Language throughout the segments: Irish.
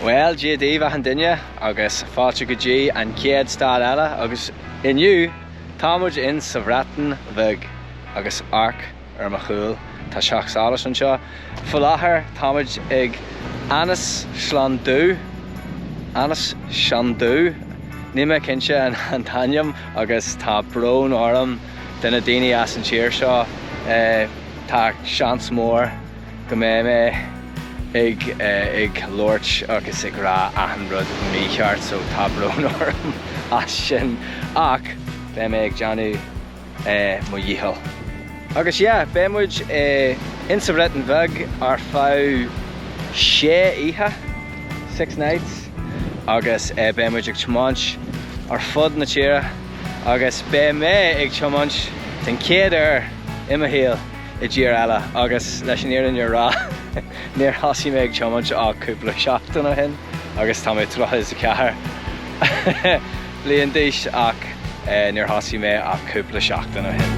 Bhuel, Dia daoibh achan duine agus fáilte go dtí an chéad stad eile agus inniu tá muid in sa Bhreatain Bheag agus amharc ar mo chúl, tá teach solais anseo. Faoi láthair tá muid ag Ynys Llanddu, Ynys Llanddu, níl mé cinnte an t-ainm agus tá brón orm do na daoine as an tír seo, tá seans mór go mbeidh mé ag ag labhairt agus ag rá achan rud mícheart so tá brón orm as sin ach beidh mé ag déanamh mo dhícheall. Agus yeah, beidh muid insa Bhreatain Bheag ar feadh sé oíche, six nights, agus beidh muid ag tiomáint ar fud na tíre agus beidh mé ag tiomáint den chéad uair i mo shaol i dtír eile agus leis an fhírinne a rá níor thosaigh mé ag tiomáint ach cúpla seachtain ó shin agus tá mé 34 bliain d'aois ach níor thosaigh mé ach cúpla seachtain ó shin.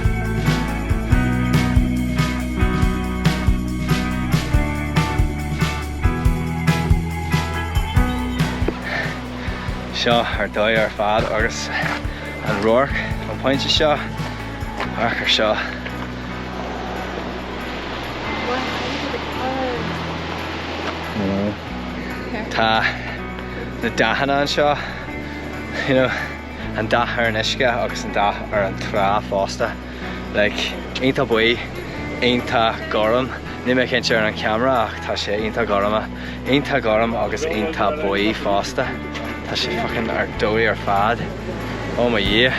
Seo ar dóigh ar fad agus an radharc an pointe seo, amharc ar seo. Wow, look at the colours. Tá na dathanna anseo, you know, an dath ar an uisce agus an dath ar an trá fosta. Like, iontach buí, iontach gorm. Níl mé cinnte ar an cheamara ach tá sé iontach gorm, iontach gorm agus iontach buí fosta. Tá sé fucking ar dóigh ar fad. Oh mo Dhia.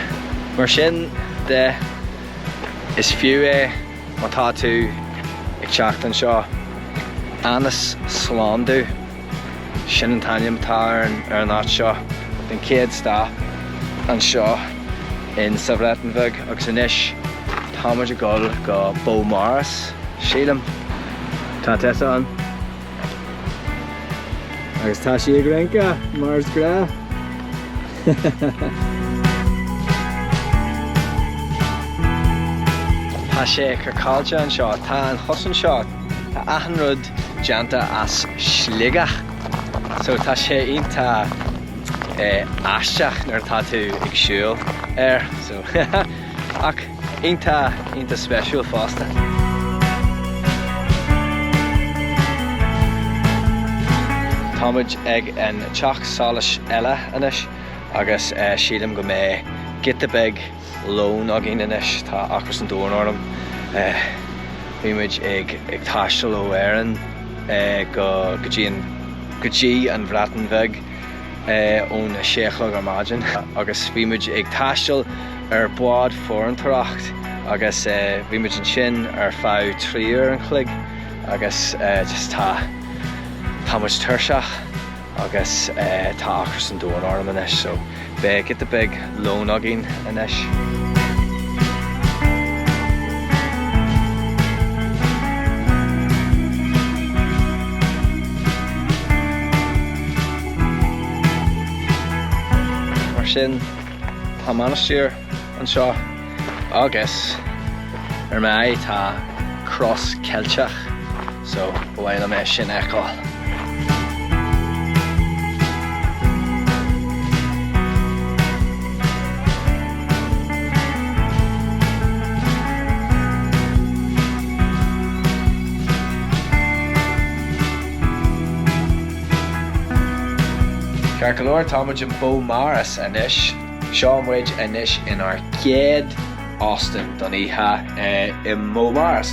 Mar sin de, is fiú é má tá tú ag teacht anseo. Ynys Llanddu. Sin an t-ainm atá ar an áit seo. Den chéad stop anseo in sa Bhreatain Bheag agus anois tá muid ag dul go Beaumaris, sílim. Tá Tessa ann. Agus tá sí ag rince mar is gnách. Tá sé craiceáilte anseo. Tá an chosán seo, tá achan rud déanta as sligeach. So tá sé iontach aisteach nuair atá tú ag siúl air. So ach iontach, iontach spéisiúil fosta. Tá muid ag an teach solais eile anois agus sílim go mbeidh giota beag lón againn anois. Tá ocras an domhain orm. Bhí muid ag ag taisteal ó Éirinn go go dtí an go dtí an Bhreatain Bheag ón 6 a chlog ar maidin agus bhí muid ag taisteal ar bhád farantóireacht agus bhí muid ansin ar feadh 3 uair an chloig agus just tá tá muid tuirseach agus tá ocras an domhain orm anois so beidh giota beag lón againn anois. Mar sin tá mainistir anseo agus ar m'aghaidh tá cros Ceilteach so ba mhaith liom é sin a fheiceáil. Ceart go leor, tá muid in Beaumaris anois. Seo muid anois inár gcéad óstán don oíche i mBeaumaris.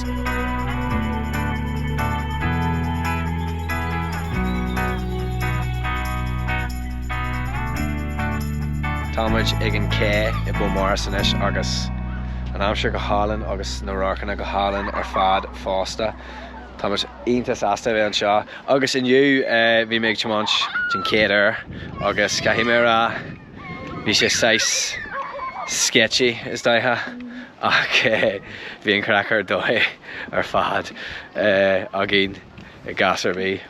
Tá muid ag an cé i Beaumaris anois agus an aimsir go hálainn agus na radharcanna go hálainn ar fad fosta. Tá muid iontach sásta a bheith anseo agus inniu bhí mé ag tiomáint den chéad uair agus caithfidh mé a rá bhí sé saghas sketchy is dóiche ach bhí an chraic ar dóigh ar fad againn i gcás ar bith.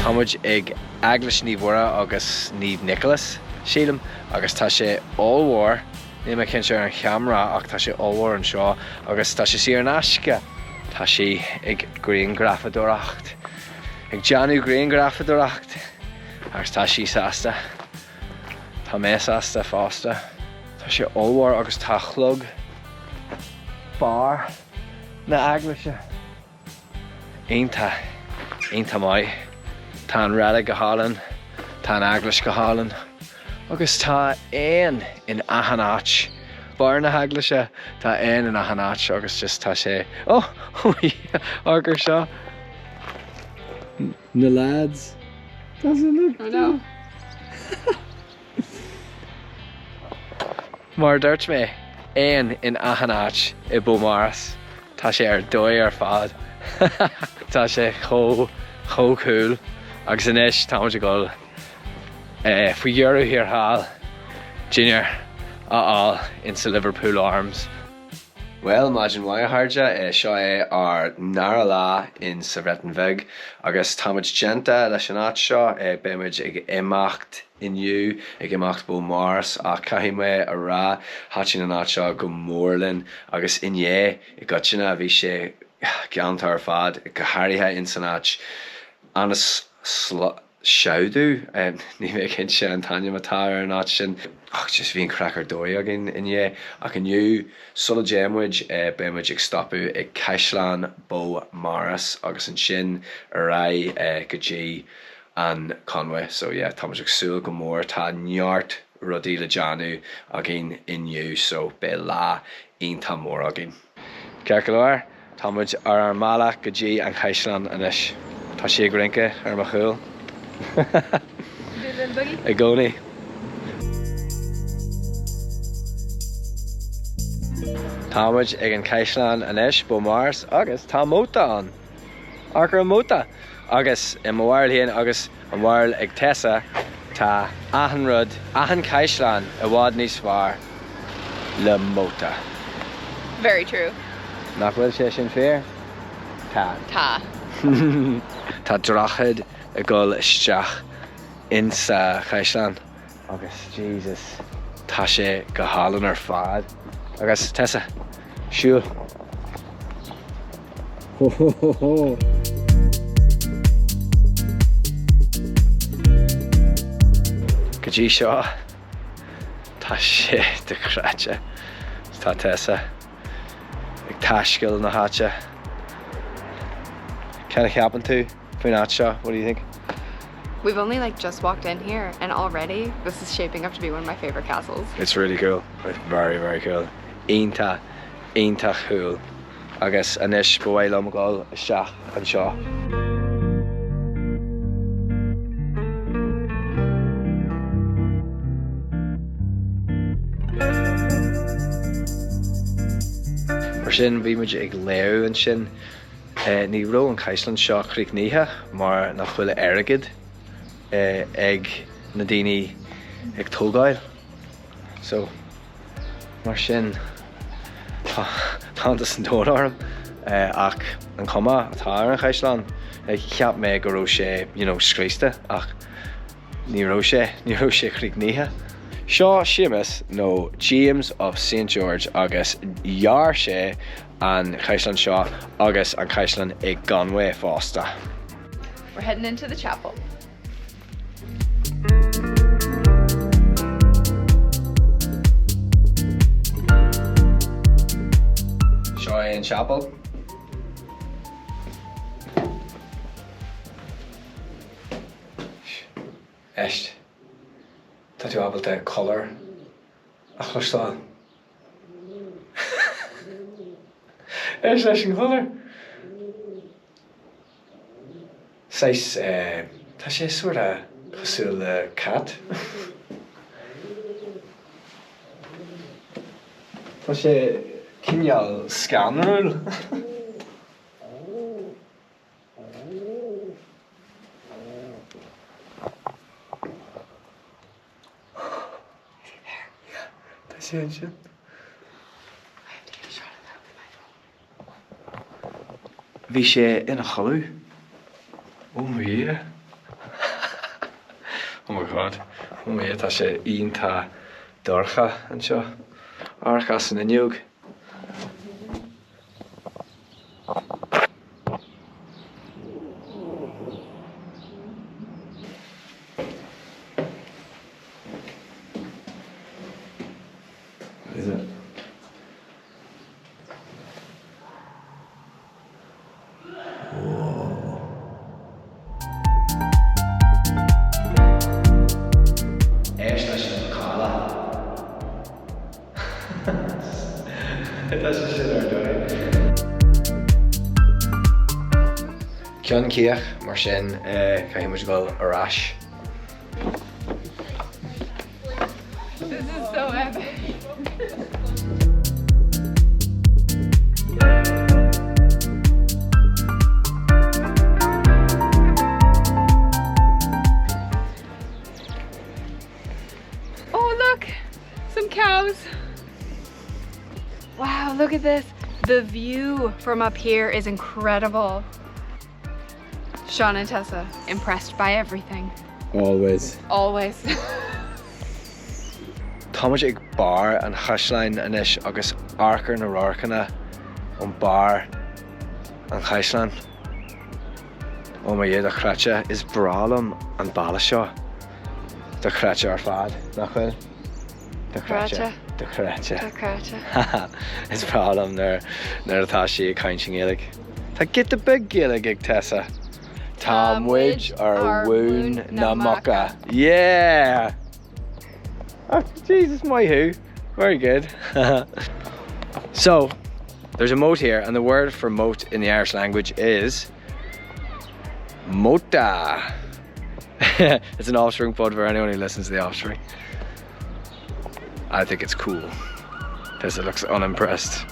Tá muid ag Eaglais Naomh Mhuire agus Naomh Nicholas, sílim, agus tá sé ollmhór. Níl mé cinnte ar an cheamara ach tá sé ollmhór anseo agus tá sé saor in aisce. Tá sí ag grianghrafadóireacht, ag déanamh grianghrafadóireacht agus tá sí sásta. Tá mé sásta fosta. Tá sé ollmhór agus tá clog barr na eaglaise. Iontach, iontach maith. Tá an reilig go hálainn, tá an eaglais go hálainn agus tá éan in achan áit. Barr na heaglaise, tá éan in achan áit agus just tá sé, oh, oh yeah, amharc ar seo. Na lads. Doesn't look I know. Mar a dúirt mé, éan in achan áit i Beaumaris. Tá sé ar dóigh ar fad. Tá sé chomh, chomh cool. Agus anois táimid ag dul faoi dheireadh thiar thall, dinnéar a fháil insa Liverpool Arms. Bhuel, maidin mhaith a chairde, seo é ár ndara lá in sa Bhreatain Bheag agus táimid déanta leis an áit seo. Beimid ag imeacht inniu, ag imeacht Beaumaris ach caithfidh mé a rá, thaitin an áit seo go mór linn agus inné i gcoitinne bhí sé galánta ar fad, go háirithe in san áit Ynys Siabdu, níl mé cinnte an t-ainm atá ar an áit sin. Ach just bhí an craic ar dóigh againn inné. Ach inniu, sula dtéann muid, beidh muid ag stopadh ag Caisleán Beaumaris agus ansin ar aghaidh go dtí an Conway. So yeah, tá muid ag súil go mór. Tá neart rudaí le déanamh againn inniu so beidh lá iontach mór againn. Ceart go leor, tá muid ar ár mbealach go dtí an chaisleán anois. Tá sí ag rince ar mo chúl. I gcónaí. Tá muid ag an chaisleán anois, Beaumaris, agus tá móta ann! Amharc ar an móta! Agus i mo bharúil féin agus an bharúil ag Tessa, tá achan rud, achan caisleán i bhfad níos fearr le móta. Very true. Nach bhfuil sé sin fíor? Tá. Tá. Tá droichead ag dul isteach insa chaisleán. Agus Jesus, tá sé go hálainn ar fad. Agus Tessa, siúl. Ho ho ho ho. Go dtí seo, tá sé dochreidte. Tá Tessa ag taistil na háite. Cad a cheapann tú faoin áit seo? What do you think? We've only like just walked in here and already this is shaping up to be one of my favorite castles. It's really cool. It's very, very cool. Iontach, iontach cool. Agus anois ba mhaith liom dul isteach anseo. Mar sin bhí muid ag léamh ansin. Ní raibh an caisleán seo críochnaithe mar nach bhfuil airgead ag na daoine ag tógáil. So, mar sin, tá iontas an domhain orm ach an cuma atá ar an chaisleán, cheap mé go raibh sé, you know, scriosta ach Ní raibh sé, ní raibh sé críochnaithe. Seo Séamus nó James of Saint George agus dhear sé an caisleán seo agus an caisleán i gConway fosta. We're heading into the chapel. Seo é an chapel. Éist. Tá tú ábalta colúr a chloisteáil. Éist leis an cholúr. Saghas, tá sé sort of cosúil le cat. Tá sé cineál scanrúil. Is he there? Yeah, tá sé ansin. I have to get a shot of that with my phone. Bhí sé ina chodladh. Oh mo Dhia. Oh my God. Oh mo Dhia, tá sé iontach dorcha anseo. Amharc as an fhuinneog. What is it? Éist leis na macalla. Tá sé sin ar dóigh. Ceann Cíoch, mar sin caithfidh muid dul ar ais. This is so epic. Oh look, some cows. Wow, look at this. The view from up here is incredible. Sean and Tessa, impressed by everything. Always. Always. Tá muid ag barr an chaisleáin anois agus amharc ar na radharcanna ón barr an chaisleáin. Ó mo Dhia, dochreidte, is breá liom an bealach seo. Dochreidte ar fad, nach bhfuil? Dochreidte. Dochreidte. Dochreidte. Is breá liom nuair nuair atá sí ag caint i nGaeilge. Tá giota beag Gaeilge ag Tessa. Tá muid ar mhuin na muice. Yeah! Oh, Jesus, maith thú. Very good. so, there's a moat here, and the word for moat in the Irish language is móta. it's an Offspring pun for anyone who listens to the Offspring. I think it's cool. Tessa looks unimpressed.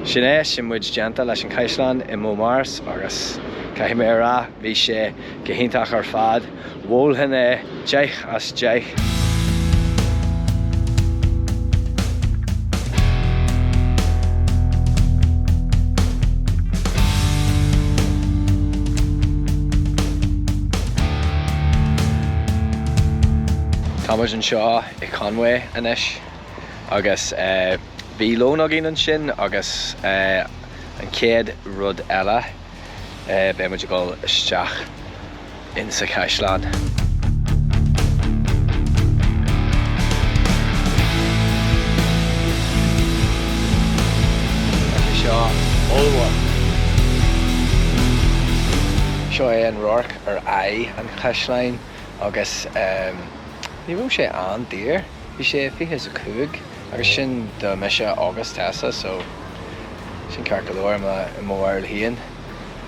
Sin é, sin muid déanta leis an chaisleán i mBeaumaris agus caithfidh mé a rá, bhí sé go hiontach ar fad. Mholfainn é 10 as 10. Tá muid anseo i Conwy anois agus bhí lón againn ansin agus an chéad rud eile beidh muid ag dul isteach insa chaisleán. Tá sé seo ollmhór. Seo é an radharc ar aghaidh an chaisleáin agus ní raibh sé an-daor, bhí sé 25 agus sin do mise agus Tessa so sin ceart go leor i mo bharúil féin.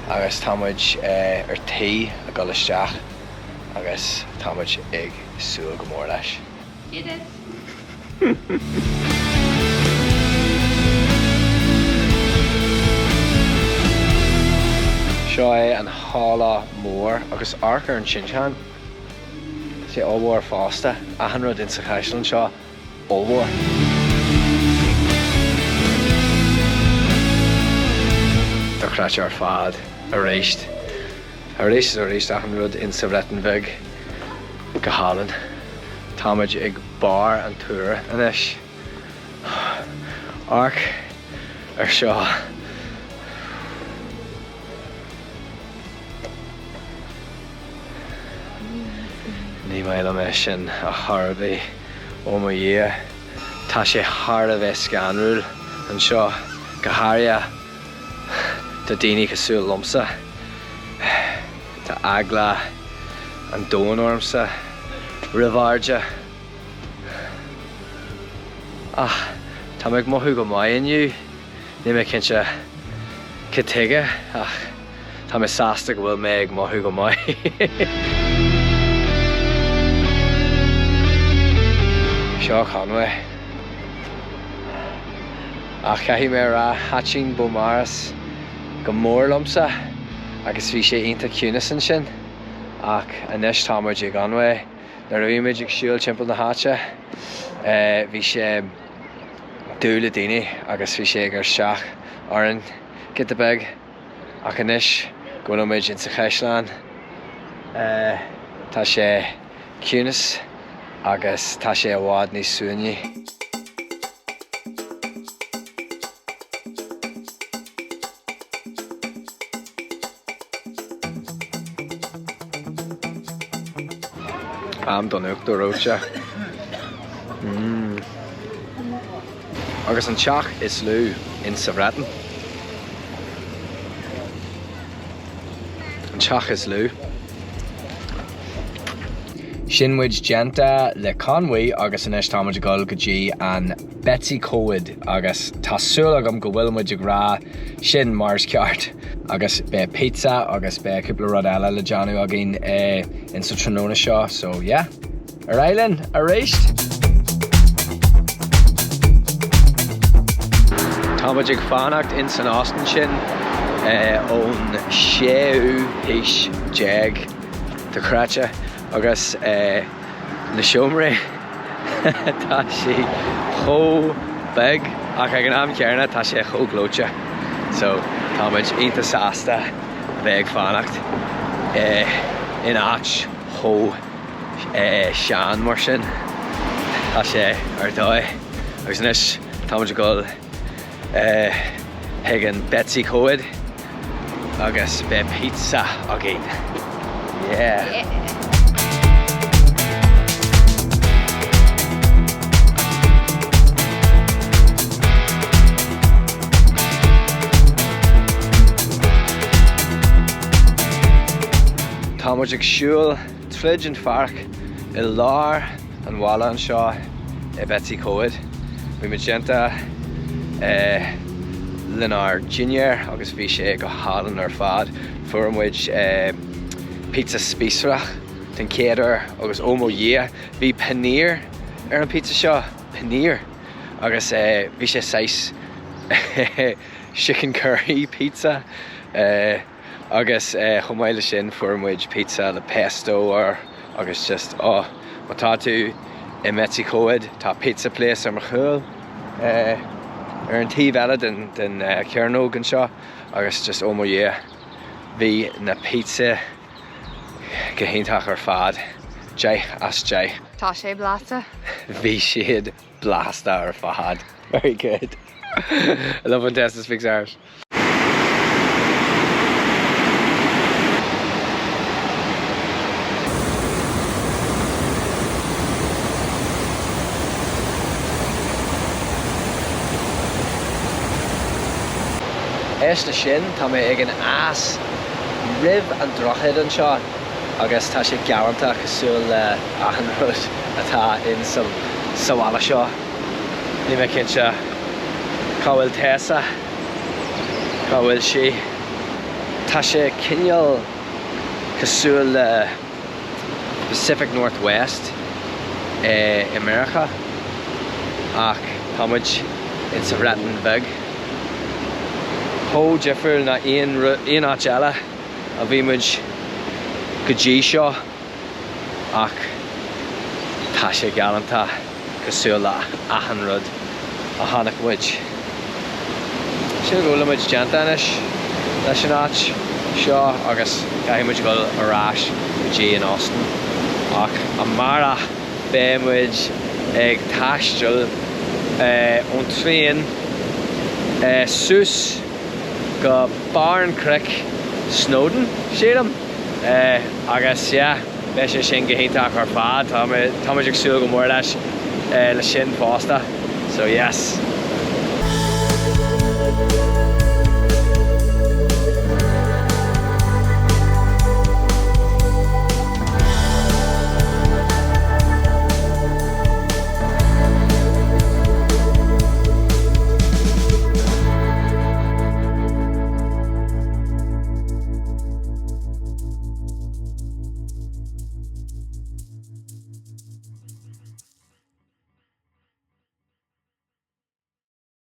Agus tá muid ar tí a dhul isteach agus tá muid ag súil go mór leis. Dia duit! Seo é an halla mór agus amharc ar an tinteán. Tá sé ollmhór fosta. Achan rud insa chaisleán seo ollmhór. Dochreidte ar fad arís. Arís is arís achan rud insa Bhreatain Bheag go hálainn. Táimid ag barr an túir anois. Amharc ar seo. Ní maith liom é sin ar chor ar bith. Ó mo Dhia, tá sé thar a bheith scanrúil anseo, go háirithe do daoine cosúil liomsa. Tá eagla an domhain ormsa roimh airde. Ach tá mé ag mothú go maith inniu. Níl mé cinnte cad tuige ach tá mé sásta go bhfuil mé ag mothú go maith. Seo Conwy. Ach caithfidh mé a rá, thaitin Beaumaris go mór liomsa agus bhí sé iontach ciúnas ansin. Ach anois tá muid i gConwy. Nuair a bhí muid ag siúl timpeall na háite bhí sé dubh le daoine agus bhí sé ag cur isteach orainn giota beag ach anois go bhfuil muid insa chaisleán tá sé ciúnas. Agus tá sé i bhfad níos suaimhní. Am don uachtar reoite. Mmm. Agus an teach is lú in sa Bhreatain. An teach is lú. Sin muid déanta le Conwy agus anois tá muid ag dul go dtí an Betws-y-Coed agus tá súil agam go bhfuil muid ag rá sin mar is ceart agus beidh pizza agus beidh cúpla rud eile le déanamh againn in sa tráthnóna seo so yeah ar aghaidh linn arís! Tá muid ag fanacht in san óstán sin ón séú haois déag dochreidte agus na seomraí tá sé chomh beag ach ag an am céanna tá sé chomh gleoite so tá muid iontach sásta bheith ag fanacht in áit chomh sean mar sin. Tá sé ar dóigh agus anois tá muid ag dul chuig an Betws-y-Coed agus beidh pizza againn. Yeah! Tá muid ag siúl tríd an pháirc i lár an bhaile anseo i Betws-y-Coed. Bhí muid déanta lenár dinnéar agus bhí sé go hálainn ar fad. Fuair muid pizza spíosrach den chéad uair agus ó mo Dhia, bhí paneer ar an pizza seo, paneer! Agus bhí sé saghas chicken curry pizza. Agus chomh maith le sin fuair muid pizza le pesto air agus just oh má tá tú i mBetws-y-Coed tá pizza place ar mo chúl ar an taobh eile den den chearnóg anseo agus just oh mo Dhia bhí na pizza go hiontach ar fad. 10 as 10. Tá sé blasta. Bhí siad blasta ar fad. Very good. I love when Tessa speaks Irish. Éist leis sin, tá mé ag an eas roimh an droichead anseo agus tá sé galánta cosúil le achan rud atá in sa bhaile seo. Níl mé cinnte cá bhfuil Tessa. Cá bhfuil sí? Tá sé cineál cosúil le Pacific North West i Meiriceá ach tá muid in sa Bhreatain Bheag. Chomh difriúil ná aon aon áit eile a bhí muid go dtí seo ach tá sé galánta. cosúil le achan rud a chonaic muid. Sílim go bhfuil muid déanta anois leis an áit seo agus caithfidh muid dul ar ais go dtí an óstán. Ach amárach beidh muid ag taisteal ón traein suas go barr an chnoic Snowdon, sílim, agus yeah. Beidh sé sin go hiontach ar fad, tá muid ag súil go mór leis leis sin fosta, so yes!